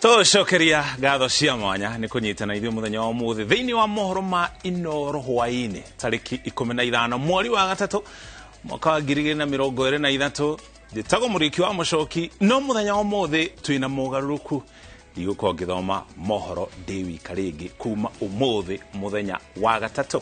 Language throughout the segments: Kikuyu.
Tũcokeria ngatho cia mwanya nĩ kũnyitana ithuĩ mũthenya wa ũmũthĩ thĩinĩ wa mohoro ma Inooro hwaĩ-inĩ tarĩki 15 mweri wa gatatũ mwaka wa 2023. Njĩtagwo Mũriki wa Mũcoki, no mũthenya wa ũmũthĩ twĩna mogarũrũku. Ndigũkorwo ngĩthoma mohoro ndĩ wika rĩngĩ kuma ũmũthĩ mũthenya wa gatatũ.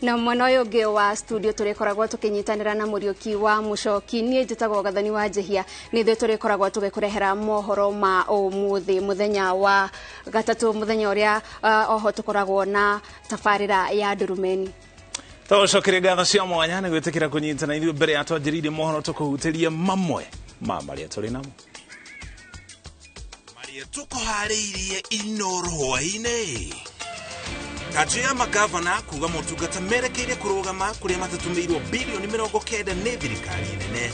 Na mwena ũyũ ũngĩ wa studio tũrĩkoragwo tũkĩnyitanĩra na Mũriũki wa Mũcoki. Niĩ njĩtagwo Gathoni wa Njehia, nĩ ithuĩ tũrĩkoragwo tũgĩkũrehera mohoro ma ũmũthĩ mũthenya wa gatatũ, mũthenya ũrĩa oho tũkoragwo na tabarĩra ya Ndurumeni. Tũcokerie ngatho cia mwanya nĩ gwĩtĩkĩra kũnyitana ithuĩ mbere ya twanjĩrĩirie mohoro tũkũhutĩrie mamwe ma marĩa tũrĩ namo. Marĩa tũkũharĩirie Inooro hwaĩ-inĩ. Kanjũ ya magavana kuga motungata merekeire kũrũgama kũrĩa matatũmĩirwo bilioni 90 nĩ thirikari nene.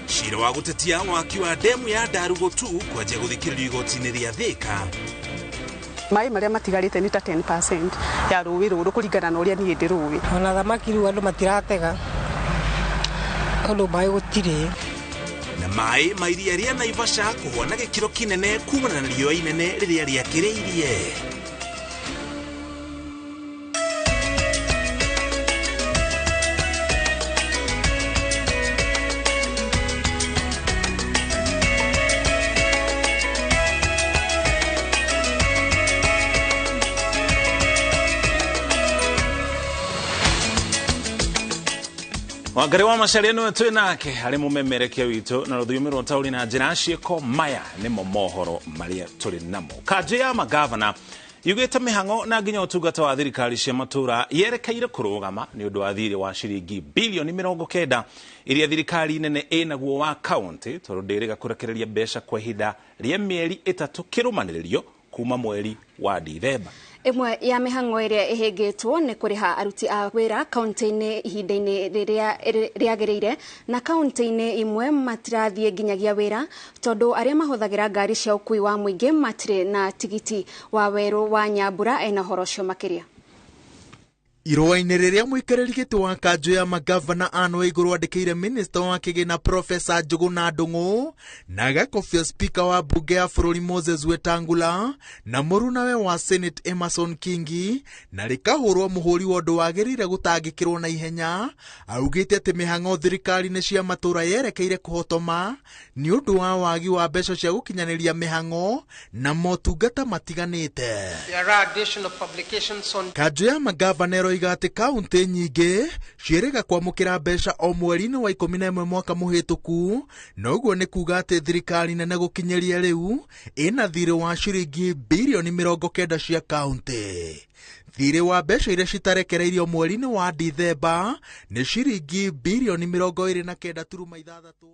Cira wa gũtetia waki wa demu ya Ndarugutu kwanjia gũthikĩrĩrio igoti-inĩ rĩa Thika. Maĩ marĩa matigarĩte nĩ ta 10% ya rũĩ rũrũ kũringana na ũrĩa niĩ ndĩrũĩ. Ona thamaki rĩu andũ matiratega tondũ maĩ gũtirĩ. Na maĩ ma iria rĩa Naivasha kũhwa na gĩkĩro kĩnene kumana na riũa inene rĩrĩa rĩakĩrĩirie. Wangari wa Macharia nĩwe twĩ nake arĩ mũmemerekia witũ na rũthiomi rwa taũri na njĩra ciĩko. Maya nĩmo mohoro marĩa tũrĩ namo. Kanjũ ya magavana yugĩte mĩhang'o na nginya ũtungata wa thirikari cia matũra yerekeire kũrũgama nĩ ũndũ wa thirĩ wa ciringi bilioni 90 iria thirikari nene ĩnaguo wa kaunti, tondũ ndĩrĩga kũrekereria mbeca kwa ihinda rĩa mĩeri 3 kĩrũmanĩrĩrio kuma mweri wa Dithemba. Ĩmwe ya mĩhang'o ĩrĩa ĩhĩngĩtwo nĩ kũrĩha aruti a wĩra kaunti-inĩ ihinda-inĩ rĩrĩa rĩagĩrĩire, na kaunti-inĩ imwe matirathiĩ nginyagia wĩra tondũ arĩa mahũthagĩra ngari cia ũkuui wa mũingĩ matirĩ na tigiti. Wa Werũ wa Nyambura ena ũhoro ũcio makĩria. Irũa-inĩ rĩrĩa mũikarĩri gĩtĩ wa kanjũ ya magavana Anne Waigũrũ andĩkĩire minista wa kĩgĩna Profesa Njũgũna Ndung'u na agakobia spika wa mbunge ya bũrũri Moses Wetangula na mũrunawe wa Senate Emerson Kingi, na rĩkahũrwo mũhũri wa ũndũ wagĩrĩire gũtangĩkĩrwo na ihenya, augĩte atĩ mĩhang'o thirikari-inĩ cia matũũra yerekeire kũhotoma nĩ ũndũ wa wagi wa mbeca cia gũkinyanĩria mĩhang'o na motungata matiganĩte. Kanjũ ya magavana ĩroiga atĩ kaunti nyingĩ ciĩrĩga kwamũkĩra mbeca o mweri-inĩ wa 11 mwaka mũhĩtũku, na ũguo nĩ kuga atĩ thirikari nene gũkinyĩria rĩu ĩna thirĩ wa ciringi bilioni 90 cia kaunti. Thirĩ wa mbeca iria citarekereirio mweri-inĩ wa Dithemba nĩ ciringi bilioni 29.6.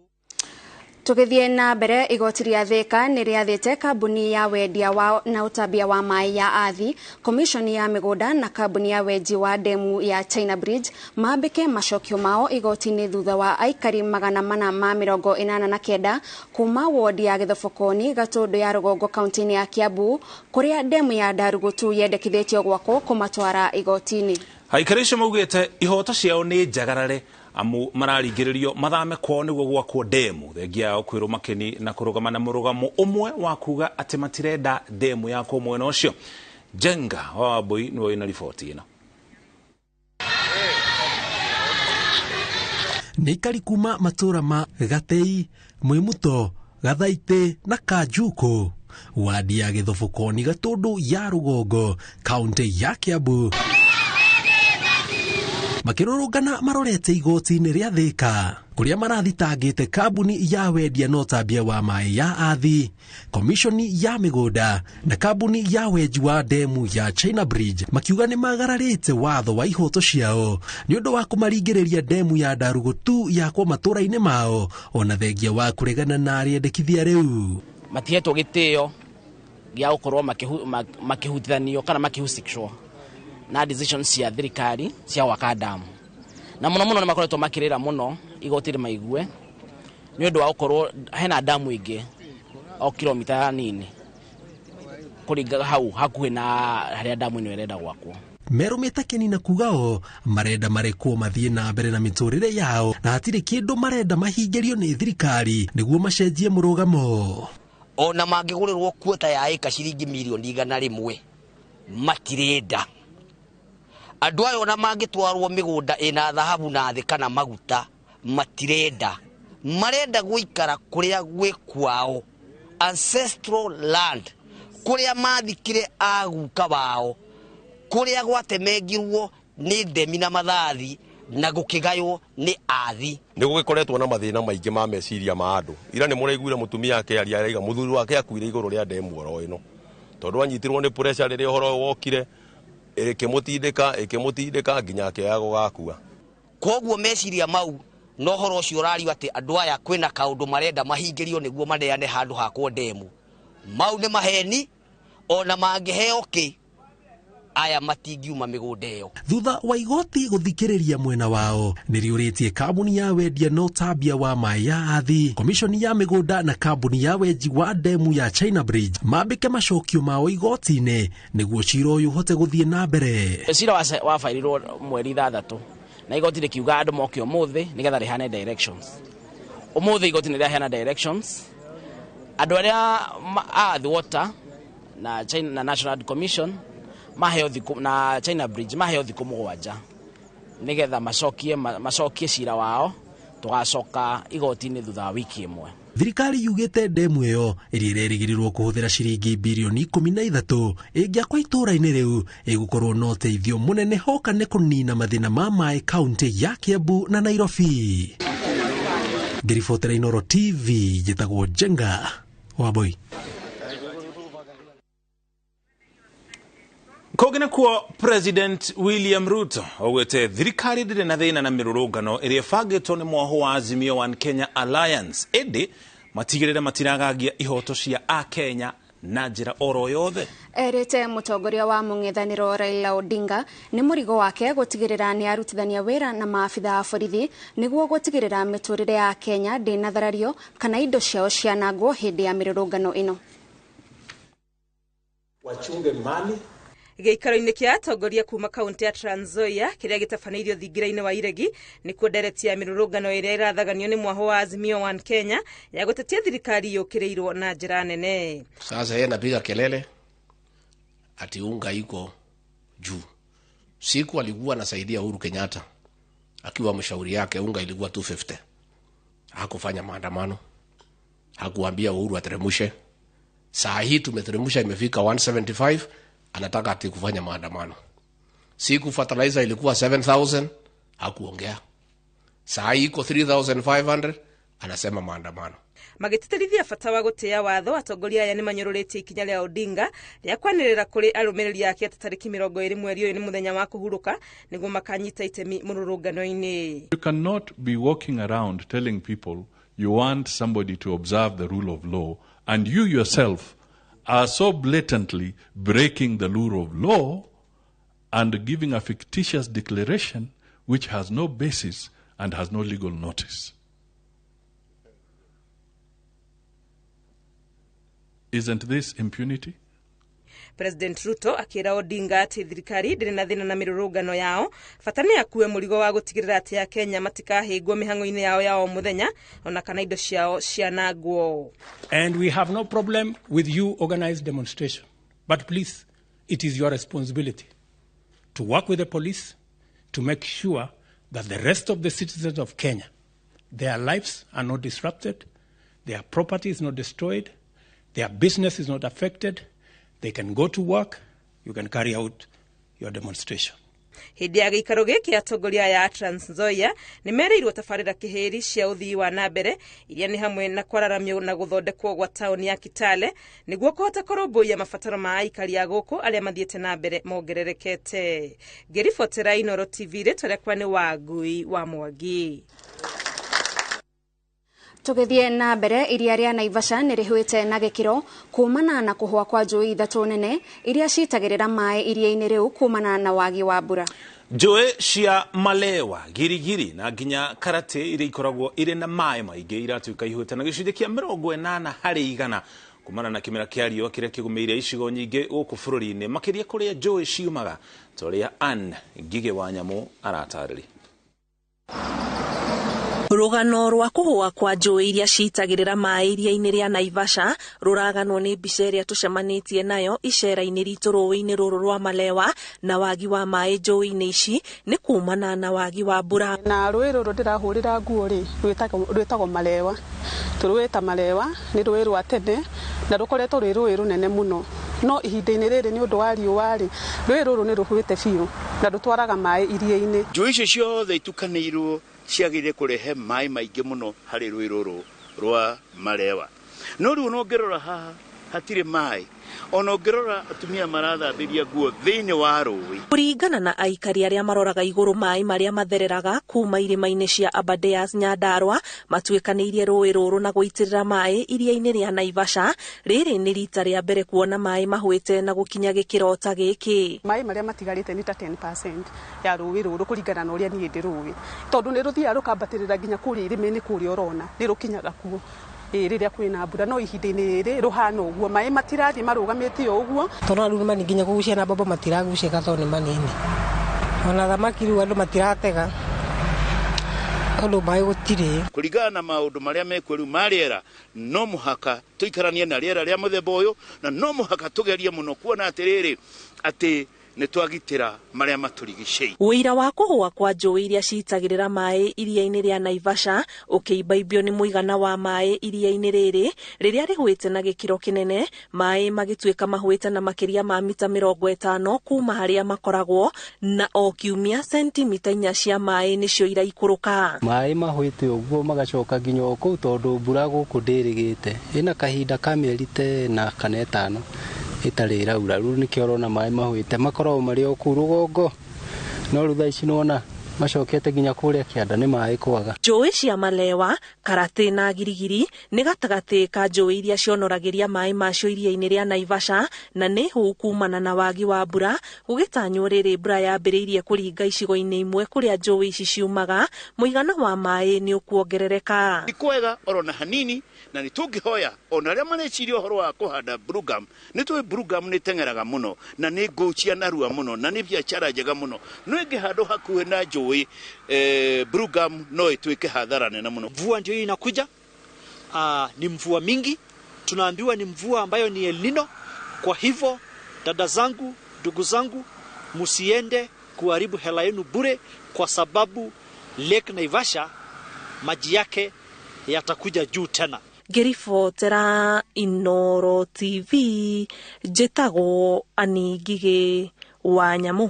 Tũgĩthiĩ na mbere, igoti rĩa Thika nĩ rĩathĩte kambuni ya wendia wa na ũtambia wa maĩ ya Athi, komishoni ya mĩgũnda na kambuni ya wenji wa demu ya China Bridge mambĩke macokio mao igoti-inĩ thutha wa aikari 489 kuma wodi ya Gĩthobokoni Gatũndũ ya rũgongo kaunti-inĩ ya Kiambu kũrĩa demu ya Ndarugutu yendekithĩtio gwakwo kũmatwara igoti-inĩ. Aikari acio maugĩte ihoto ciao nĩ njagarare amu mararingĩrĩrio mathame kwao nĩguo gwakwo demu, thengia yao kwĩrwo makeni na kũrũgama na mũrũgamo ũmwe wa kuga atĩ matirenda demu yakwo mwena ũcio. Njenga wa Wambui nĩwe wĩna riboti ĩno. Nĩ aikari kuma matũra ma Gatei, Mwĩmuto, Gathaitĩ na Kanjukũ, wadi ya Gĩthobokoni Gatũndũ ya rũgongo kaunti ya Kiambu, makĩrũrũngana marorete igoti-inĩ rĩa Thika kũrĩa marathitangĩte kambuni ya wendia na ũtambia wa maĩ ya Athi, komishoni ya mĩgũnda na kambuni ya wenji wa demu ya China Bridge, makiuga nĩ magararĩte watho wa ihoto ciao nĩ ũndũ wa kũmaringĩrĩria demu ya Ndarugutu yakwo matũra-inĩ mao, ona thengia wa kũregana na rĩendekithia rĩu. Matihetwo gĩtĩo gĩa gũkorwo makĩhutithanio kana makĩhusicwo na decisions cia thirikari cia gwaka damu, na mũno mũno nĩ makoretwo makĩrĩra mũno igoti rĩ maigue nĩ ũndũ wa gũkorwo hena damu ĩngĩ o kilomita nini kũringa hau hakuhĩ na harĩa damu ĩno ĩrenda gwakwo. Merũmĩte keni na kuga o marenda marekwo mathiĩ na mbere na mĩtũrĩre yao na hatirĩ kĩndũ marenda mahingĩrio nĩ thirikari nĩguo macenjie mũrũgamo. Ona mangĩgũrĩrwo kuota ya ĩka ciringi mirioni 100 matirenda. Andũ aya ona mangĩtwarwo mĩgũnda ĩna thahabu na thĩ kana maguta matirenda. Marenda gũikara kũrĩa gwĩ kwao, ancestral land, kũrĩa mathikire aguka wao, kũrĩa gwatemengirwo nĩ ndemi na mathathi na gũkĩgaywo nĩ athi. Nĩ gũgĩkoretwo na mathĩna maingĩ ma meciria ma andũ. Ira nĩ mũraiguire mũtumia akĩaria araiga mũthuri wake akuire igũrũ rĩa ndemu oro ĩno, tondũ anyitirwo nĩ pressure rĩrĩa ũhoro ũyũ wokire, ĩkĩmũtindĩka nginya akĩoya gũgakua. Koguo meciria mau no ũhoro ũcio ũrario atĩ andũ aya kwĩna kaũndũ marenda mahingĩrio nĩguo maneane handũ hakwo ndemu, mau nĩ maheni. Ona mangĩheo kĩ, aya matingiuma mĩgũnda ĩyo. Thutha wa igoti gũthikĩrĩria mwena wao, nĩrĩũrĩtie kambuni ya wendia na ũtambia wa maĩ ya athi, komishoni ya mĩgũnda na kambuni ya wenji wa ndemu ya China Bridge mambĩke macokio mao igoti-inĩ nĩguo cira ũyũ ũhote gũthiĩ na mbere. Cira wabairirwo mweri 6 na igoti rĩkiuga andũ moke ũmũthĩ nĩgetha rĩheane directions. Ũmũthĩ igoti nĩrĩaheana directions. Andũ arĩa a Water na China na National Commission maheo thikũ na China Bridge maheo thikũ 7 nĩgetha macokie cira wao, tũgacoka igoti-inĩ thutha wa wiki 1. Thirikari yugĩte ndemu ĩyo ĩrĩa ĩrerĩgĩrĩrwo kũhũthĩra ciringi birioni 13 ĩngĩakwa itũũra-inĩ rĩu ĩgũkorwo na ũteithio mũnene hoka nĩ kũnina mathĩna ma maĩ kaunti ya Kiambu na Nairobi. Ngĩribotera Inooro TV, njĩtagwo Njenga Wambui. Kũngĩ nakuo President William Ruto augĩte thirikari ndĩrĩ na thĩna na mĩrũrũngano ĩrĩa ĩbangĩtwo nĩ mwaho wa Azimio One Kenya Alliance, ĩndĩ matigĩrĩre matiragagia ihoto cia Akenya na njĩra oro yothe. Erĩte mũtongoria wa mũng'ethanĩro Raila Odinga nĩ mũrigo wake gũtigĩrĩra nĩ arutithania wĩra na maabitha a borithi nĩguo gũtigĩrĩra mĩtũrĩre ya Kenya ndĩnatharario kana indo ciao cianangwo hĩndĩ ya mĩrũrũngano ĩno. Wachunge mali Gĩikaro-inĩ kĩa atongoria kuma kaunti ya Trans Nzoia kĩrĩa gĩtabanĩirio thingira-inĩ wa Iregi nĩkuo ndereti ya mĩrũrũngano ĩrĩa ĩrathaganio nĩ mwaho wa Azimio One Kenya ya gũtetia thirikari yũkĩrĩirwo na njĩra nene. Sasa yeye anapiga kelele ati unga iko juu. Siku alikuwa anasaidia Uhuru Kenyatta akiwa mshauri yake, unga ilikuwa 250. Hakufanya maandamano, hakuambia Uhuru ateremushe. Saa hii tumeteremusha imefika 175, anataka ati kufanya maandamano. Siku fertilizer ilikuwa 7,000, hakuongea. Saa hii iko 3,500, anasema maandamano. Magĩtĩtĩrithia bata wa gũtĩĩa watho, atongoria aya nĩmanyũrũrĩtie ikinya rĩa Odinga rĩa kwanĩrĩra kũrĩ arũmĩrĩri ake atĩ tarĩki 20 mweri ũyũ nĩ mũthenya wa kũhurũka nĩguo makanyita itemi mũrũrũngano-inĩ. You cannot be walking around telling people you want somebody to observe the rule of law and you yourself are so blatantly breaking the rule of law and giving a fictitious declaration which has no basis and has no legal notice. Isn't this impunity? President Ruto akĩra Odinga atĩ thirikari ndĩrĩ na thĩna na mĩrũrũngano yao, bata nĩ akue mũrigo wa gũtigĩrĩra atĩ Akenya matikahĩngwo mĩhang'o-inĩ yao ya o mũthenya ona kana indo ciao cianangwo. And we have no problem with you organized demonstration, but please, it is your responsibility to work with the police to make sure that the rest of the citizens of Kenya, their lives are not disrupted, their property is not destroyed, their business is not affected. They can go to work, you can carry out your demonstration. Hĩndĩ ya gĩikaro gĩkĩ atongoria aya a Trans Nzoia nĩ merĩirwo tabarĩra kĩhĩri cia ũthii wa na mbere iria nĩ hamwe na kwararamio na gũthondekwo gwa taũni ya Kitale nĩguo kũhota kũrũmbũiya mabataro ma aikari a gũkũ arĩa mathiĩte na mbere mongererekete. Ngĩribotera Inooro TV, rĩtwa rĩakwa nĩ Wangui wa Mwangi. Tũgĩthiĩ na mbere, iria rĩa Naivasha nĩ rĩhũĩte na gĩkĩro kumana na kũhũa kwa njũĩ 3 nene iria citagĩrĩra maĩ iria-inĩ rĩu kumana na wagi wa mbura. Njũĩ cia Malewa, Girigiri na nginya Karate iria ikoragwo irĩ na maĩ maingĩ iratuĩka ihũĩte na gĩcunjĩ kĩa 80 harĩ igana Kumana na kimera kia riũa kĩrĩa kĩgũmĩire icigo nyingĩ gũkũ bũrũri-inĩ, makĩria kũrĩa njũĩ ciumaga, ta ũrĩa Ann Ngigĩ wa Nyamũ aratarĩria. Rũgano rwa kũhũa kwa njũĩ iria citagĩrĩra maĩ iria-inĩ rĩa Naivasha rũraganwo nĩ mbica ĩrĩa tũcemanĩtie nayo icera-inĩ ritũ rũĩ-inĩ rũrũ rwa Malewa, na wagi wa maĩ njũĩ-inĩ ici nĩ kumana na wagi wa mbura. Na rũĩ rũrũ ndĩrahũrĩra nguo rĩ, rwĩtagwo Malewa. Tũrũĩta Malewa nĩ rũĩ rwa tene na rũkoretwo rwĩ rũĩ rũnene mũno, no ihinda-inĩ rĩrĩ nĩ ũndũ wa riũa rĩ, rũĩ rũrũ nĩ rũhũĩte biũ na rũtwaraga maĩ iria-inĩ. Njũĩ icio ciothe itukanĩirwo ciagĩrĩire kũrehe maĩ maingĩ mũno harĩ rũĩ rũrũ rwa Malewa. No rĩu ona ũngĩrora haha hatirĩ maĩ, ona ũngĩrora atumia marathambĩria nguo thĩinĩ wa rũĩ. Kũringana na aikari arĩa maroraga igũrũ maĩ marĩa mathereraga kuma irĩma-inĩ cia Aberdares Nyandarua, matuĩkanĩirie rũĩ rũrũ na gũitĩrĩra maĩ iria-inĩ rĩa Naivasha. Rĩrĩ nĩ rita rĩa mbere kuona maĩ mahũĩte na gũkinya gĩkĩro ta gĩkĩ. Maĩ marĩa matigarĩte nĩ ta 10% ya rũĩ rũrũ kũringana na ũrĩa niĩ ndĩrũĩ, tondũ nĩ rũthiaga rũkambatĩrĩra nginya kũrĩa irĩma-inĩ kũrĩa ũrona nĩ rũkinyaga kuo rĩrĩa kwĩna mbura, no ihinda-inĩ rĩrĩ rũhana ũguo, maĩ matirathiĩ marũgamĩte o ũguo. Tondũ rĩu nĩ nginya kũgucia na mbombo matiragucĩka tondũ nĩ manini, ona thamaki rĩu andũ matiratega tondũ maĩ gũtirĩ. Kũringana na maũndũ marĩa mekuo rĩu ma rĩera, no mũhaka tũikaranie na rĩera rĩa mũthemba ũyũ, na no mũhaka tũgerie mũno kuona atĩrĩrĩ atĩ nĩ twagitĩra marĩa matũrigicĩirie. Ũira wa kũhũa kwa njũĩ iria citagĩrĩra maĩ iria-inĩ rĩa Naivasha ũkĩimbaimbio nĩ mũigana wa maĩ iria-inĩ rĩrĩ rĩrĩa rĩhũĩte na gĩkĩro kĩnene, maĩ magĩtuĩka mahũĩte na makĩria ma mita 50 kuma harĩa makoragwo, na o kiumia sentimita 4 cia maĩ nĩcio iraikũrũka. Maĩ mahũĩte ũguo magacoka nginya o kũu tondũ mbura gũkũ ndĩrĩgĩte, ĩna kahinda ka mĩeri ta 4 kana 5 ĩtarĩ ĩraura, rĩu nĩkĩo ũrona maĩ mahũĩte makoragwo marĩ o kũu rũgongo, no rĩu thaa ici nĩwona macokete nginya kũrĩa kĩanda nĩ maĩ kwaga. Njũĩ cia Malewa, Karatĩ na Girigiri nĩ gatagatĩ ka njũĩ iria cionoragĩria maĩ macio iria-inĩ rĩa Naivasha, na nĩ hũu kumana na wagi wa mbura, gũgĩtanywo rĩrĩ mbura yambĩrĩirie kũringa icigo-inĩ imwe kũrĩa njũĩ ici ciumaga, mũigana wa maĩ nĩ ũkuongerereka. Ti kwega orona hanini, na nĩ tũngĩhoya ona arĩa mareciria ũhoro wa kũhanda bluegum, nĩ tũĩ bluegum nĩ teng'eraga mũno na nĩ ngũcia narua mũno na nĩ biacara njega mũno, no ĩngĩhandwo hakuhĩ na njũĩ bluegum no ĩtuĩke hathara nene mũno. Mvua ndio inakuja, ni mvua mingi, tunaambiwa ni mvua ambayo ni El Nino. Kwa hivyo dada zangu, ndugu zangu, msiende kuharibu hela yenu bure, kwa sababu Lake Naivasha maji yake yatakuja juu tena. Ngĩribotera Inooro TV, njĩtagwo Ann Ngigĩ wa Nyamũ.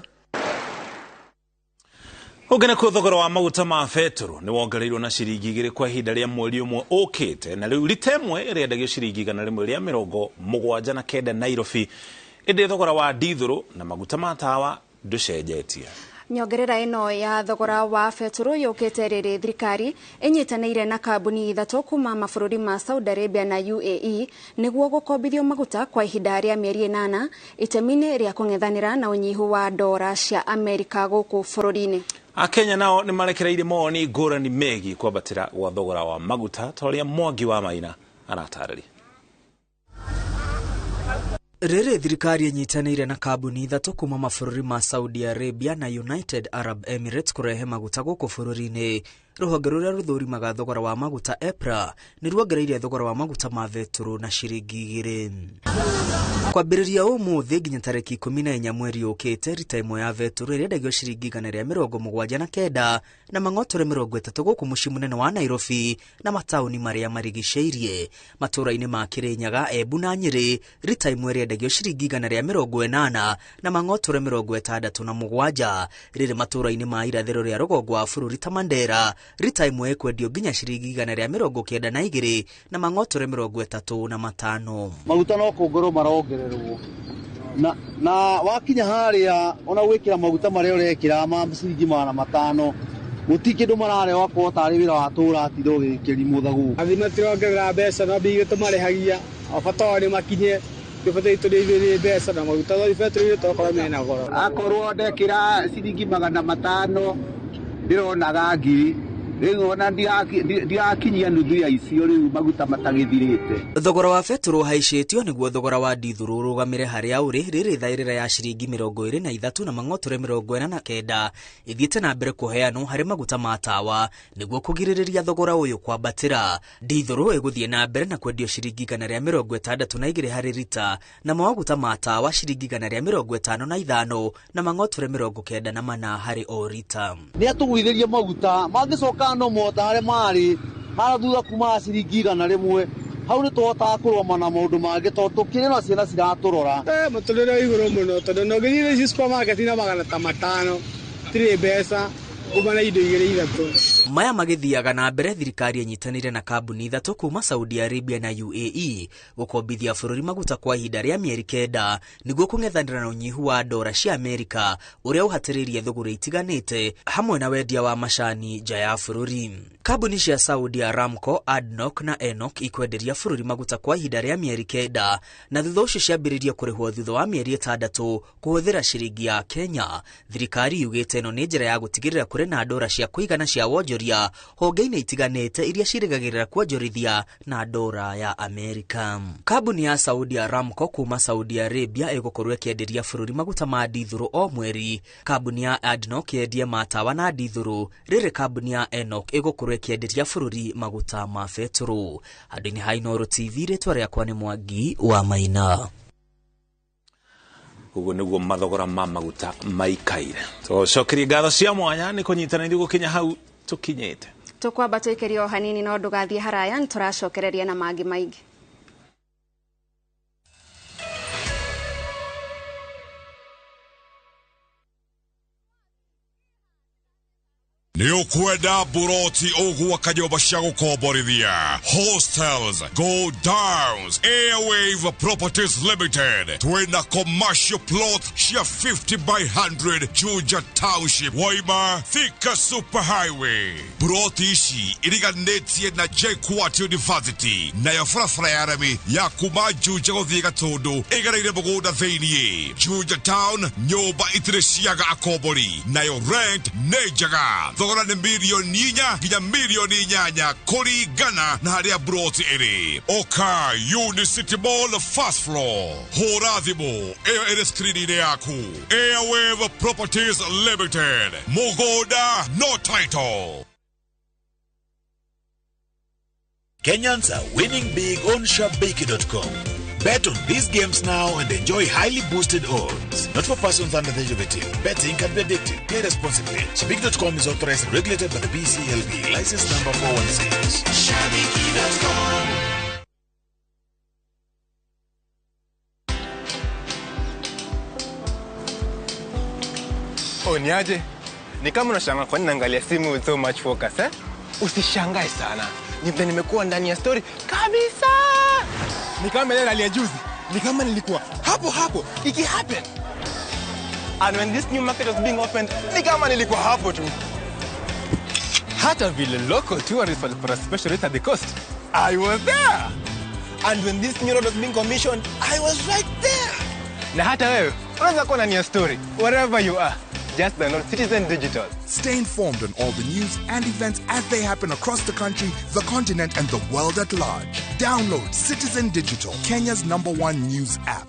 Ũngĩ nĩkuo thogora wa maguta ma betũrũ nĩ wongereirwo na ciringi 2 kwa ihinda rĩa mweri ũmwe ũkĩte, na rĩu rita ĩmwe ĩrĩendagio ciringi 179 Nairobi, ĩndĩ thogora wa ndithũrũ na maguta ma tawa ndũcenjetie. Nyongerera ĩno ya thogora wa betũrũ yũkĩte rĩrĩ thirikari ĩnyitanĩire na kambuni 3 kuma mabũrũri ma Saudi Arabia na UAE nĩguo gũkombithio maguta kwa ihinda rĩa mĩeri 8 itemi-inĩ rĩa kũng'ethanĩra na ũnyihu wa ndora cia Amerika gũkũ bũrũri-inĩ. Akenya nao nĩ marekereirie mawoni ngũrani megiĩ kwambatĩra gwa thogora wa maguta, ta ũrĩa Mwangi wa Maina aratarĩria. Rĩrĩ thirikari ĩnyitanĩire na kambuni 3 kuma mabũrũri ma Saudi Arabia na United Arab Emirates kũrehe maguta gũkũ bũrũri-inĩ. Rũhonge rũrĩa rũthũrimaga thogora wa maguta EPRA nĩ ruongereire thogora wa maguta ma betũrũ na ciringi 2. Kwambĩrĩria ũmũthĩ nginya tarĩki 14 mweri ũkĩte, rita ĩmwe ya betũrũ ĩrĩendagio ciringi 179 na mang'otore 30 gũkũ mũciĩ mũnene wa Nairobi na mataũni marĩa marigicĩirie. Matũũra-inĩ ma Kĩrĩnyaga, Embu na Nyĩrĩ, rita ĩmwe ĩrĩendagio ciringi 180 na mang'otore 67. Rĩrĩ matũũra-inĩ ma irathĩro rĩa rũgongo wa bũrũri ta Mandera, rita ĩmwe ĩkwendio nginya ciringi 192 na mang'otore 35. Maguta no kuongererwo marongererwo na wakinya haria ona gwikira maguta maria urekira ma ciringi 500 guti kindu mararewa akorwo tari wira wa tũratinda ũgĩkĩrimũtha gũkũ. Athi matirongerera mbeca no mbia tũmarĩhagia o bata wao nĩ makinye tũbataire tũrĩithĩrie mbeca na maguta betũrũ tokorwo mena goro. Akorwo ndekĩra ciringi 500 ndĩronaga 1000 Rĩu ona ndirakinyia nuthu ya icio rĩu maguta matagĩthirĩte. Thogora wa betũrũ ũhaicĩtio nĩguo thogora wa ndithũrũ ũrũgamĩre harĩa ũrĩ rĩrĩ thaĩrĩra ya ciringi 23 na mang'otore 49 ithiĩte na mbere kũheanwo harĩ maguta ma tawa nĩguo kũgirĩrĩria thogora ũyũ kwambatĩra. Ndithũrũ ĩgũthiĩ na mbere na kwendio ciringi 162 harĩ rita na maguta ma tawa ciringi 155 na mang'otore 94 harĩ o rita. Nĩ atũgũithĩrie maguta mangĩcoka no mota harĩa marĩ hara thutha kuma ciringi 100 hau nĩ tũhotaga kũrũgama na maũndũ mangĩ tondũ tũkĩrĩ na ciana ciratũrora. Mũtũrĩre igũrũ mũno tondũ no ngĩthiĩ ici supermarket na 500 tirĩ mbeca kuma na indo igĩrĩ ithatũ. Maya magĩthiaga na mbere thirikari ĩnyitanĩire na kambuni ithatũ kuma Saudi Arabia na UAE gũkombithia bũrũri maguta kwa ihinda rĩa mĩeri 9 nĩguo kũng'ethanĩra na ũnyihu wa ndora cia Amerika ũrĩa ũhatĩrĩirie thũgũrĩ itiganĩte hamwe na wendia wa macani nja ya bũrũri. Kambuni cia Saudi Aramco, ADNOC na ENOC ikwenderia bũrũri maguta kwa ihinda rĩa mĩeri 9 na thutha ũcio ciambĩrĩrie kũrĩhwo thutha wa mĩeri 6 kũhũthĩra ciringi ya Kenya. Thirikari yugĩte ĩno nĩ njĩra ya gũtigĩrĩra kũrĩ na ndora cia kũigana cia wonjoria honge-inĩ itiganĩte iria cirĩgagĩrĩra kuonjorithia na ndora ya Amerika. Kambuni ya Saudi Aramco kuma Saudi Arabia ĩgũkorwo ĩkĩenderia bũrũri maguta ma ndithũrũ o mweri. Kambuni ya ADNOC yendie matawa na ndithũrũ, rĩrĩ kambuni ya ENOC ĩgũkorwo ĩkĩenderia bũrũri maguta ma betũrũ. Handũ-inĩ ha Inooro TV, rĩtwa rĩakwa nĩ Mwangi wa Maina. Uguo nĩguo mathogora ma maguta maikaire. Tũcokerie ngatho cia mwanya nĩ kũnyitana ithuĩ gũkinya hau tũkinyĩte. Tũkwamba tũikĩrie o hanini no ndũgathiĩ haraya nĩtũracokereria na mangĩ maingĩ. Nĩ ũkwenda buroti ũgwaka nyũmba cia gũkomborithia, hostels, go downs, Airwave Properties Limited twĩna commercial plot cia 50 by 100 Juja Township, Waima, Thika Super Highway. Buroti ici iriganĩtie na JKUAT University nayo barabara ya rami ya kuma Juja gũthiĩ Gatũndũ ĩgereire mũgũnda thĩiniĩ. Juja Town nyũmba itirĩ ciaga akombori nayo rent nĩ njega. Thogora nĩ 4 nginya 8 million kũringana na harĩa broti ĩrĩ. Oka Unicity Mall first floor. Hũra thimũ ĩyo ĩrĩ screen-inĩ yaku. Airwave Properties Limited. Mũgũnda no title. Kenyans are winning big on Shabiki.com. Bet on these games now and enjoy highly boosted odds. Not for persons under the age of 18. Betting can be addictive. Play responsibly. Shabiki.com is authorized and regulated by the BCLB. License number 416. Shabiki.com. Oh, niaje? Ni kama unashangaa kwa nini naangalia simu with so much focus, eh? Usishangae sana. Ni vile nimekuwa ndani ya story kabisa. Ni kama ile hali ya juzi. Ni kama nilikuwa hapo hapo iki happen. And when this new market was being opened, ni kama nilikuwa hapo tu. Hata vile local tourists walipata special rate at the coast, I was there. And when this new road was being commissioned, I was right there. Na hata wewe unaweza kuwa ndani ya story wherever you are. Just download Citizen Digital. Stay informed on all the news and events as they happen across the country, the continent, and the world at large. Download Citizen Digital, Kenya's #1 news app.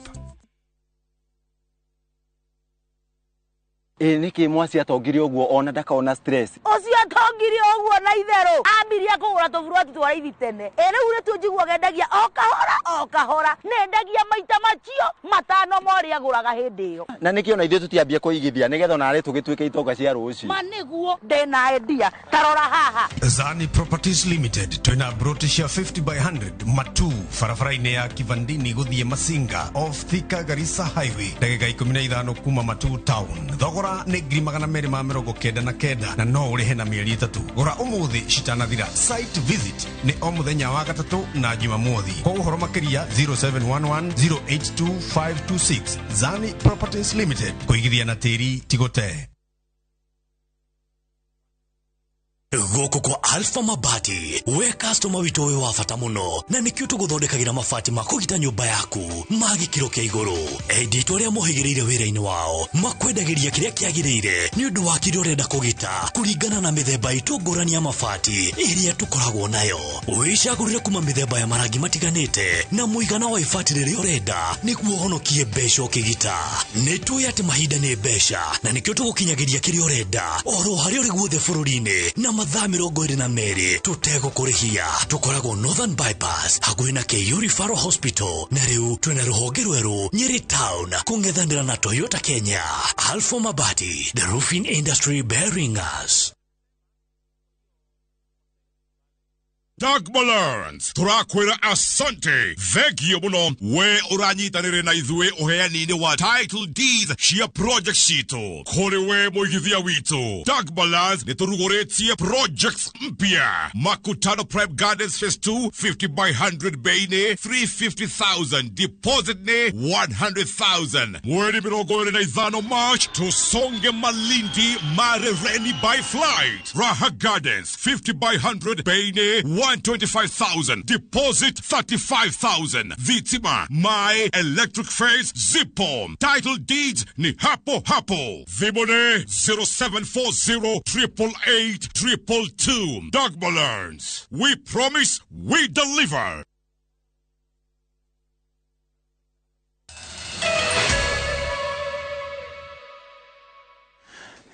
Niki mwasi atongire uguo ona ndakaona stress. Ucio atongire uguo na itheru. Ambirie kugura tuburoti twa raithi tene. Riu ritu njiguaga endagia o kahora o kahora. Nendagia maita macio matano mori aguraga hindi iyo. Na niki ona ithuĩ tutiambie kuigithia nigetha ona arĩ tũgĩtuĩke itonga cia rũciũ. Ma niguo ndina idea. Tarora haha. Zani Properties Limited twina broti cia 50 by 100 matu barabara-inĩ ya Kivandini gũthiĩ Masinga off Thika Garissa Highway ndagĩka 15 kuma Matu town. Thogora nĩ 299 na no ũrĩhe na mĩeri 3. Gũra ũmũthĩ citanathira. Site visit nĩ o mũthenya wa gatatũ na Jumamothi. Kwa ũhoro makĩria 0711 082 526. Zani Properties Limited, kũigithia na tĩri ti gũte. Gũkũ kwa Alpha Mabati, we customer witũ wĩ wa bata mũno, na nĩkĩo tũgũthondekagĩra mabati ma kũgita nyũmba yaku ma gĩkĩro kĩa igũrũ. Endia aitũ arĩa mohĩgĩrĩire wĩra-inĩ wao makwendagĩria kĩrĩa kĩagĩrĩire nĩ ũndũ wa kĩrĩa ũrenda kũgita kũringana na mĩthemba itũ ngũrani ya mabati ĩrĩa tũkoragwo nayo. Wĩcagũrĩre kuma mĩthemba ya marangi matiganĩte na mũigana wa ibati rĩrĩa ũrenda nĩguo ũhonokie mbeca ũkĩgita. Nĩ tũĩ atĩ mahinda nĩ mbeca na nĩkĩo tũgũkinyagĩria kĩrĩa ũrenda oro harĩa ũrĩ guothe bũrũri-inĩ na mathaa 22 tũtegũkũrĩhia. Tũkoragwo Northern Bypass hakuhĩ na KU Referral Hospital, na rĩu twĩna rũhonge rwerũ Nyeri Town kũng'ethanĩra na Toyota Kenya. Alpha Mabati, the roofing industry bearing us. Dagmar Learns turakwira asante thengio muno we uranyitanire na ithuĩ ũheani-inĩ wa title deeds cia project citũ kũrĩ we mũigithia witũ. Dagmar Learns nĩ tũrugũrĩtie projects mpya. Makutano Prime Gardens Phase 2 50 by 100 bei nĩ 350,000, deposit nĩ 100,000. Mweri 25 March tusonge Malindi Marereni by flight. Raha Gardens 50 by 100 bei nĩ 125,000, deposit 35,000. Vitima My Electric Phase Zipo. Title deeds ni hapo hapo. Vibone 0740 888 222. Dagmar Learns. We promise, we deliver.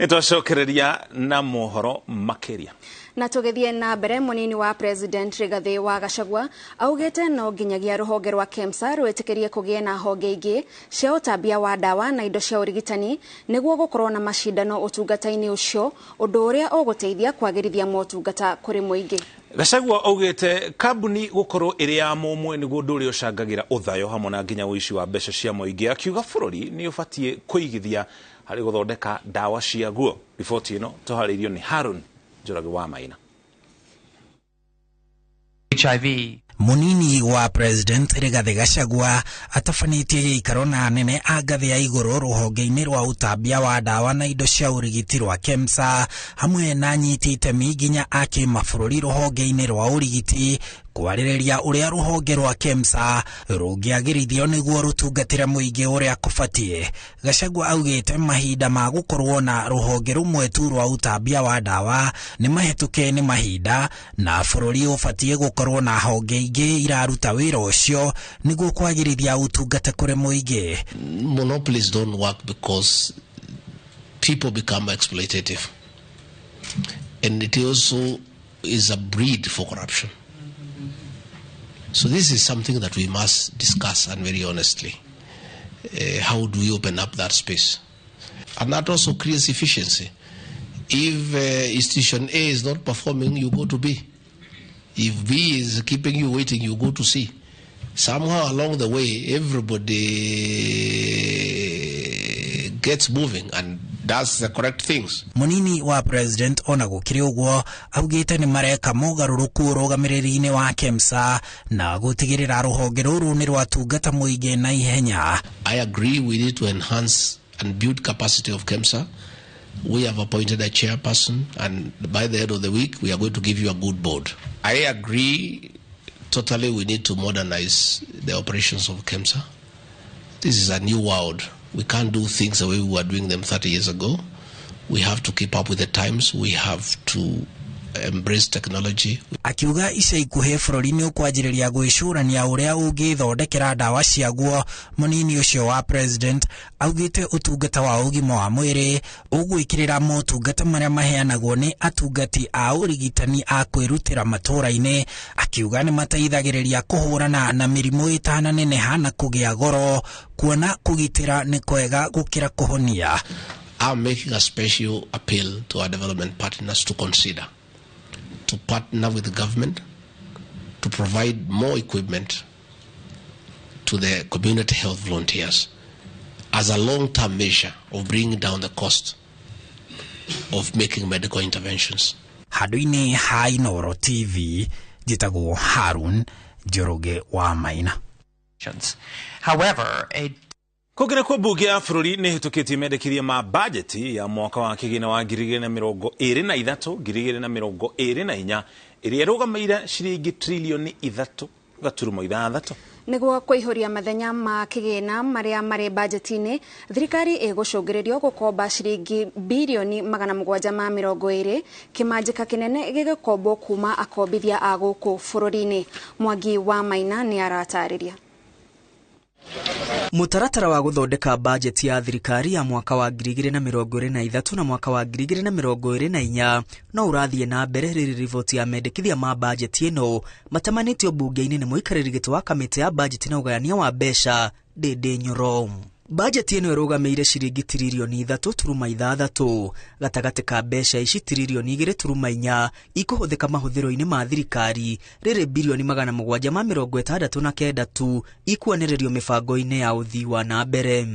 Nĩtwacokereria na mohoro makĩria. Na tũgĩthiĩ na mbere, mũnini wa President Rigathĩ wa Gachagua augĩte no nginyagia rũhonge rwa KEMSA rwĩtĩkĩrie kũgĩe na honge ingĩ cia ũtambia wa ndawa na indo cia ũrigitani nĩguo gũkorwo na macindano ũtungata-inĩ ũcio, ũndũ ũrĩa ũgũteithia kwagĩrithia motungata kũrĩ mũingĩ. Gachagua augĩte kambuni gũkorwo ĩrĩ ya mũmwe nĩguo ũndũ ũrĩa ũcangagĩra ũthayo hamwe na nginya ũici wa mbeca cia mũingĩ, akiuga bũrũri nĩ ũbatiĩ kũigithia harĩ gũthondeka ndawa ciaguo. Riboti ĩno tũharĩirio nĩ Harun Njoroge wa Maina. HIV. Munini wa President Rigathi Gachagua atabanĩtie gĩikaro na anene a ngathĩ ya igũrũ rũhonge-inĩ rwa ũtambia wa ndawa na indo cia ũrigiti rwa KEMSA hamwe na anyiti itemi nginya a kĩmabũrũri rũhonge-inĩ rwa ũrigiti kwarĩrĩria ũrĩa rũhonge rwa KEMSA rũngĩagĩrithio nĩguo rũtungatĩre mũingĩ ũrĩa kũbatiĩ. Gachagua augĩte mahinda ma gũkorwo na rũhonge rũmwe tu rwa ũtambia wa ndawa nĩ mahĩtũke nĩ mahinda na bũrũri ũbatiĩ gũkorwo na honge ingĩ iraruta wĩra ũcio nĩguo kwagĩrithia ũtungata kũrĩ mũingĩ. Monopolies don't work because people become exploitative, and it also is a breed for corruption. So this is something that we must discuss, and very honestly. How do we open up that space? And that also creates efficiency. If institution A is not performing, you go to B. If B is keeping you waiting, you go to C. Somehow along the way, everybody gets moving and does the correct things. Munini wa President ona gũkĩrĩ ũguo augĩte nĩ mareka mogarũrũku ũrũgamĩrĩri-inĩ wa KEMSA na gũtigĩrĩra rũhonge rũrũ nĩ rwatungata mũingĩ na ihenya. I agree we need to enhance and build capacity of KEMSA. We have appointed a chairperson, and by the end of the week we are going to give you a good board. I agree totally we need to modernize the operations of KEMSA. This is a new world. We can't do things the way we were doing them 30 years ago. We have to keep up with the times. We have to embrace technology. Akiuga ica ikuhĩ bũrũri nĩ ũkwanjĩrĩria gwĩcũrania ũrĩa ũngĩthondekera ndawa ciaguo. Mũnini ũcio wa President augĩte ũtungata wa ũgima wa mwĩrĩ ũgwĩkĩrĩra motungata marĩa maheanagwo nĩ atungati a ũrigitani a kwĩrutĩra matũũra-inĩ, akiuga nĩ mateithagĩrĩria kũhũrana na mĩrimũ ĩtananeneha na kũgĩa goro, kuona kũgitĩra nĩ kwega gũkĩra kũhonia. I'm making a special appeal to our development partners to consider to partner with the government to provide more equipment to the community health volunteers as a long-term measure of bringing down the cost of making medical interventions. Handũ-inĩ ha Inooro TV, njĩtagwo Harun Njoroge wa Maina. However, a Kũngĩ kwa mbunge ya bũrũri nĩ ĩhĩtũkĩtie mendekithia ma bajeti ya mwaka wa kĩgĩna wa 2023 2024 ĩrĩa ĩrũgamĩire ciringi trilioni 3.6. Nĩguo kũihũria mathenya ma kĩgĩna marĩa marĩ bajeti-inĩ, thirikari ĩgũcũngĩrĩrio gũkomba ciringi birioni 720, kĩmanjĩka kĩnene gĩgĩkombwo kuma akombithia a gũkũ bũrũri-inĩ. Mwangi wa Maina nĩ aratarĩria. Mũtaratara wa gũthondeka bajeti ya thirikari ya mwaka wa 2023 na mwaka wa 2024 no ũrathiĩ na mbere rĩrĩ riboti ya mendekithia ma bajeti ĩno matamanĩtio mbunge-inĩ nĩ mũikarĩri gĩtĩ wa kamĩtĩ ya bajeti na ũgayania wa mbeca Ndĩndĩ Nyoro. Bajeti ĩno ĩrũgamĩire ciringi tiririoni 3.6, gatagatĩ ka mbeca ici tiririoni 2.4 ikũhũthĩka mahũthĩro-inĩ ma thirikari, rĩrĩ birioni 769 tu ikuanĩrĩrio mĩbango-inĩ ya ũthii wa na mbere.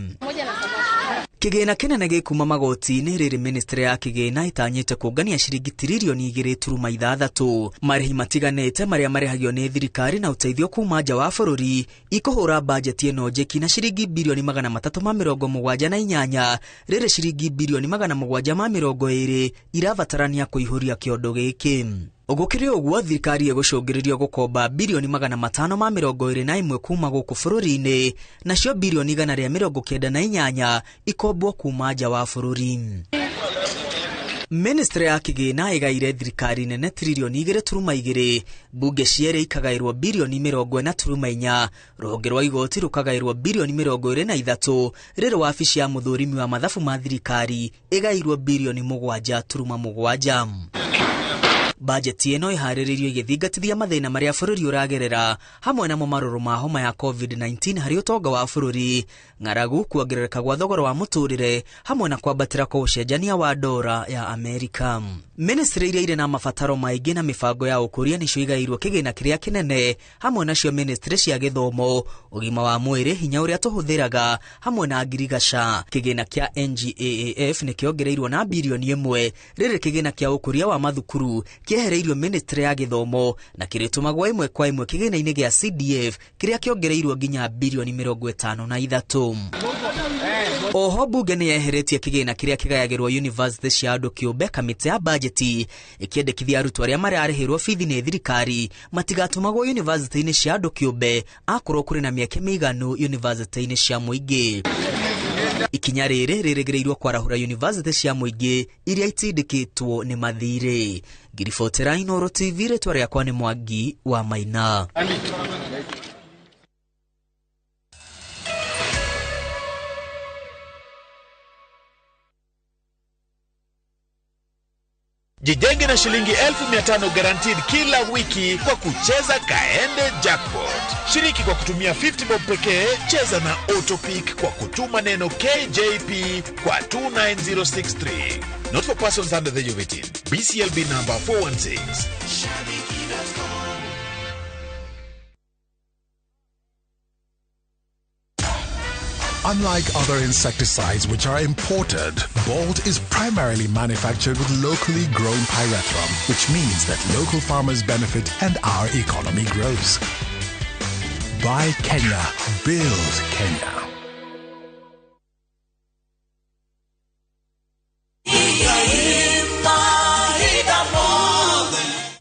Kĩgĩna kĩnene gĩkuma magoti-inĩ rĩrĩ ministry ya kĩgĩna ĩtanyĩte kũngania ciringi tiririoni 2.6. Marĩhi matiganĩte marĩa marĩhagio nĩ thirikari na ũteithio kuma nja wa bũrũri ikũhũra bajeti ĩno njeki na ciringi birioni 378, rĩrĩ ciringi birioni 720 irabatarania kũihũria kĩondo gĩkĩ. Gũkĩrĩ ũguo thirikari ĩgũcũngĩrĩrio gũkomba birioni 521 kuma gũkũ bũrũri-inĩ, nacio birioni 198 ikombwo kuma nja wa bũrũri. Ministry ya kĩgĩna ĩgaire thirikari nene tiririoni 2.2, mbunge cierĩ ikagaĩrwo birioni 40.4, rũhonge rwa igoti rũkagaĩrwo birioni 23, rĩrĩ wabici ya mũthũrimi wa mathabu ma thirikari ĩgairwo birioni 7.7. Bajeti ĩno ĩharĩrĩirio ĩgĩthingatithia mathĩna marĩa bũrũri ũragerera hamwe namo marũrũ ma homa ya COVID-19 harĩ ũtonga wa bũrũri, ng'aragu, kuongerereka gwa thogora wa mũtũrĩre hamwe na kwambatĩra kwa ũcenjania wa dora ya Amerika. Ministry iria irĩ na mabataro maingĩ na mĩbango ya ũkũria nĩcio igaĩirwo kĩgĩna kĩrĩa kĩnene, hamwe nacio ministry cia gĩthomo, ũgima wa mwĩrĩ, hinya ũrĩa tũhũthĩraga hamwe na ngirigaca. Kĩgĩna kĩa NGAAF nĩ kĩongereirwo na birioni 1, rĩrĩ kĩgĩna kĩa ũkũria wa mathukuru kĩehereirio ministry ya gĩthomo na kĩrĩtũmagwo ĩmwe kwa ĩmwe kĩgĩna-inĩ gĩa CDF kĩrĩa kĩongereirwo nginya birioni 53. Oho bunge nĩ yeheretie kĩgĩna kĩrĩa kĩgayagĩrwo university cia andũ kĩũmbe kamĩtĩ ya bajeti ĩkĩendekithia arutwo arĩa mararĩhĩrwo bithi nĩ thirikari matigatũmagwo university-inĩ cia andũ kĩũmbe akorwo kũrĩ na mĩeke mĩiganu university-inĩ cia mũingĩ. Ikinya rĩrĩ rĩrĩgĩrĩirwo kwarahũra university cia mũingĩ iria itindĩkĩtwo nĩ mathirĩ. Ngiribotera Inooro TV, rĩtwa rĩakwa nĩ Mwangi wa Maina. Jijenge na shilingi 1500 guaranteed kila wiki kwa kucheza Kaende Jackpot. Shiriki kwa kutumia 50 bob pekee, cheza na Autopick kwa kutuma neno KJP kwa 29063. Not for persons under the age of 18. BCLB number 416. Unlike other insecticides which are imported, Bolt is primarily manufactured with locally grown pyrethrum, which means that local farmers benefit and our economy grows. Buy Kenya, build Kenya.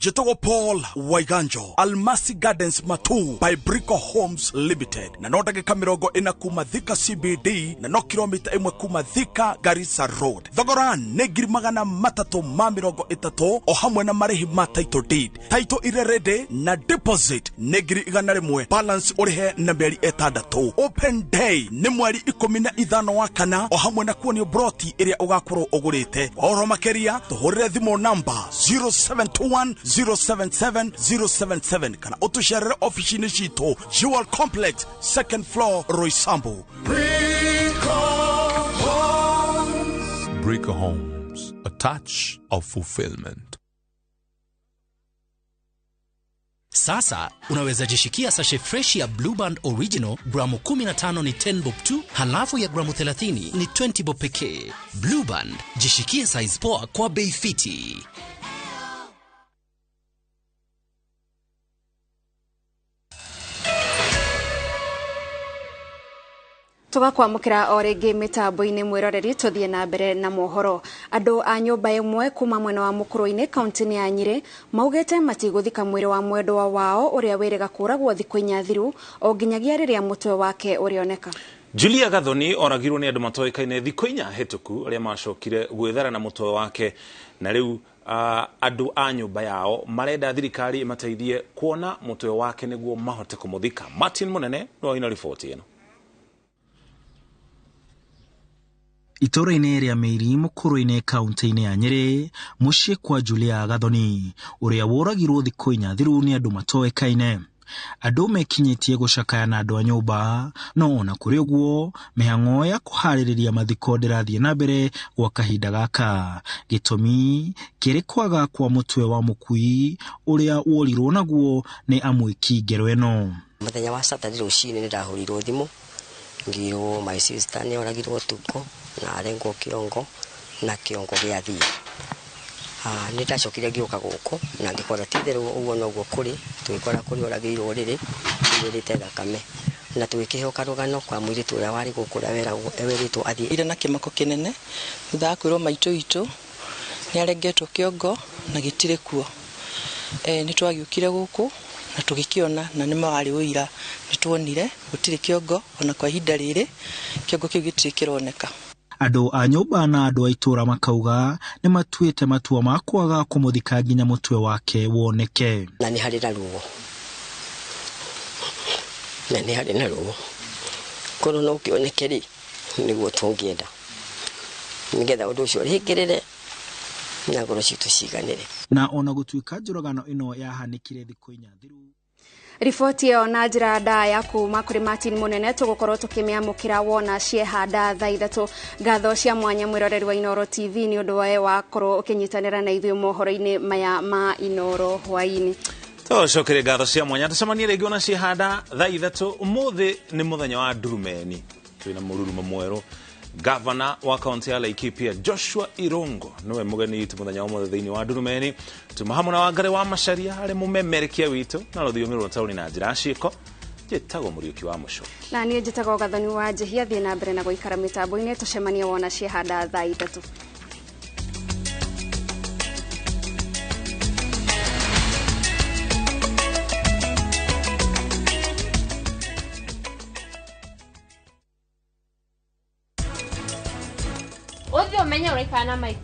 Jetogo Paul Waiganjo, Almasi Gardens Matu by Brico Homes Limited. Na no ndagĩka 40 kuma Thika CBD na no kilomita 1 kuma Thika Garissa Road. Thogora nĩ 330,000 o hamwe na marĩhi ma title deed. Title ire ready na deposit nĩ 100,000, balance ũrĩhe na mĩeri 6. Open day nĩ mweri 15 wa kana o hamwe na kuonio broti ĩrĩa ũgakorwo ũgũrĩte. Oro makĩria tũhũrĩre thimũ namba 0721 077 077 kana ũtũcerere ofici-inĩ citũ Jewel Complex, second floor, Roysambu. Brico Homes, a touch of fulfillment. Sasa unaweza jishikia sachet fresh ya Blue Band Original gramu 15 ni 10 bob tu, halafu ya gramu 30 ni 20 bob pekee. Blue Band, jishikie size poa kwa bei fiti. Tugakwamukira o ringi mitambo-ini mwiroreri tuthie na mbere na mohoro. Andu a nyumba imwe kuma mwena wa Mukurwe-ini kaunti-ini ya Nyeri maugite matiguthika mwiri wa mwendwa wao uria wiriga kuragwo thiku inya thiru o nginyagia riria mutwe wake urioneka. Julia Gathoni oragirwo ni andu matoikaine thiku inya hituku aria macokire gwithara na mutwe wake, na riu andu a nyumba yao marenda thirikari imateithie kuona mutwe wake niguo mahote kumuthika. Martin Munene no ina riboti ino. Itũũra-inĩ rĩa Mĩiri Mũkũrwe-inĩ kaunti-inĩ ya Nyeri mũciĩ kwa Julia Gathoni ũrĩa woragirwo thikũ inya thiru nĩ andũ matoĩkaine. Andũ mekinyĩtie gũcakaya na andũ a nyũmba, no ona kũrĩ ũguo mĩhang'o ya kũharĩrĩria mathiko ndĩrathiĩ na mbere gwa kahinda gaka. Gĩtũmi kĩrĩ kwaga kwa mũtwe wa mũkui ũrĩa worirwo naguo nĩ amwĩki ngero ĩno. Mũthenya wa Saturday rũcinĩ nĩ ndahũrirwo thimũ ngirwo my sister nĩ oragirwo ũtukũ na arengwo kĩongo na kĩongo gĩathiĩ. Nĩ ndacokire ngĩũka gũkũ na ngĩkora ti itherũ ũguo noguo kũrĩ, tũgĩkora kũrĩ oragĩirwo rĩrĩ rĩrĩte thakame na tũgĩkĩheo karũgano kwa mũirĩtu ũrĩa warĩ gũkũ ũrĩa werĩtwo athiĩ. Ira na kĩmako kĩnene thutha wa kwĩrwo maitũ witũ nĩ arengetwo kĩongo na gĩtirĩ kuo. Nĩ twagĩũkire gũkũ na tũgĩkĩona na nĩ warĩ ũira, nĩ tuonire gũtirĩ kĩongo ona kwa ihinda rĩrĩ kĩongo kĩu gĩtirĩ kĩroneka. Andũ a nyũmba na andũ a itũũra makauga nĩ matuĩte matua ma kwaga kũmũthika nginya mũtwe wake woneke. Na nĩ harĩ na ruo, na nĩ harĩ na ruo, korwo no kĩoneke rĩ nĩguo tũngĩenda nĩgetha ũndũ ũcio ũrĩkĩrĩre na ngoro citũ ciganĩre. Na ona gũtuĩka njũragano ĩno yahanĩkire thikũ inya thiru. Riboti ĩyo na njĩra ndaya kuma kũrĩ Martin Munene tũgũkorwo tũkĩmĩamũkĩra wona ciehanda thaa ithatũ. Ngatho cia mwanya mwĩroreri wa Inooro TV nĩ ũndũ wa wakorwo ũkĩnyitanĩra na ithuĩ mohoro-inĩ maya ma Inooro hwaĩ-inĩ. Tũcokere ngatho cia mwanya tũcemanie rĩngĩ ona ciehanda thaa ithatũ. Ũmũthĩ nĩ mũthenya wa ndurumeni, twĩna mũrurumo mwerũ. Gavana wa kaunti ya Laikipia Joshua Irungu niwe mũgeni witũ mũthenya wa ũmũthĩ thĩinĩ wa ndurumeni. Tuma hamwe na Wangari wa Macharia harĩ mũmemerekia witũ na rũthiomi rwa taũni na njĩra ciĩko. Njĩtagwo Mũriũki wa Mũcoki na niĩ njĩtagwo Gathoni wa Njehia. Thiĩ na mbere na gũikara mĩtambo-inĩ, tũcemanie wona ciehanda thaa ithatũ. Ũthiĩ ũmenye ũraikara na maitũ.